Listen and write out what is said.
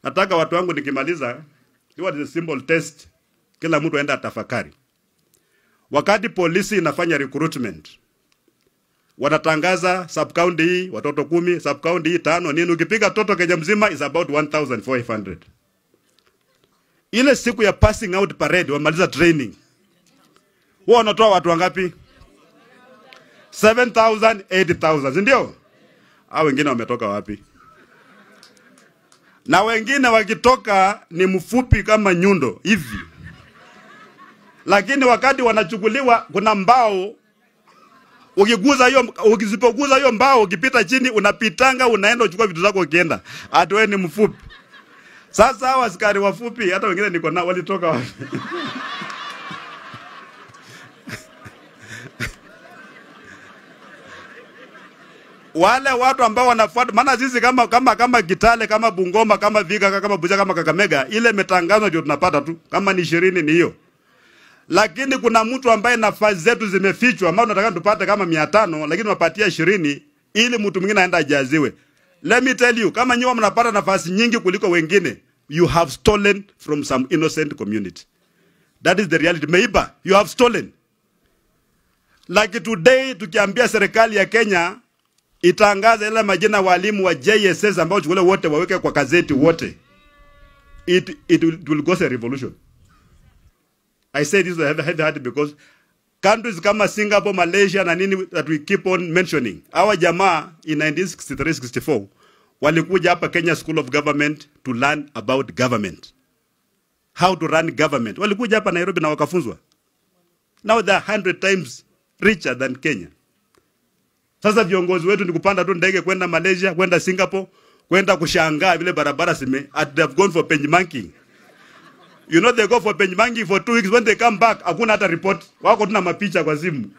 Nataka watu wangu nikimaliza, what is a simple test, kila mtu aenda atafakari. Wakati polisi inafanya recruitment, wanatangaza sub county hii watoto 10, sub county hii 5, nini, ukipiga toto Kenya mzima is about 1400. Ile siku ya passing out parade wamaliza training, wao wanatoa watu wangapi? 7000, 8000, si ndio? Hao wengine wametoka wapi? Na wengine wakitoka ni mfupi kama nyundo hivi. Lakini wakati wanachukuliwa kuna mbao, ukiguza hiyo, ukisipoguza hiyo mbao ukipita chini unapitanga, unaenda uchukua vitu zako ukienda. Ati wewe ni mfupi. Sasa hawa askari wafupi hata wengine niko nao walitoka wapi? Wale watu ambao wanafuata, maana sisi kama Kitale, kama Bungoma, kama Vihiga, kama Busia, kama Kakamega, ile imetangazwa ndio tunapata tu. Kama ni 20 ni hiyo. Lakini kuna mtu ambaye nafasi zetu zimefichwa, ambao tunataka tupate kama 500, lakini tunapatia 20 ili mtu mwingine aende ajaziwe. Let me tell you, kama nyinyi mnapata nafasi nyingi kuliko wengine, you have stolen from some innocent community. That is the reality. Meiba, you have stolen. Like today tukiambia serikali ya Kenya itangaze ile majina walimu wa JSS ambao chukule wote waweke kwa gazeti wote, it will cause a revolution. I say this with a heavy heart because countries kama Singapore, Malaysia na nini that we keep on mentioning, our jamaa in 1963-64 walikuja hapa Kenya School of Government to learn about government, how to run government. Walikuja hapa Nairobi na wakafunzwa. Now they are 100 times richer than Kenya. Sasa viongozi wetu ni kupanda tu ndege kwenda Malaysia, kwenda Singapore, kwenda kushangaa vile barabara sime, at they have gone for benchmarking. You know they go for benchmarking for 2 weeks, when they come back hakuna hata report. Wako tuna mapicha kwa simu.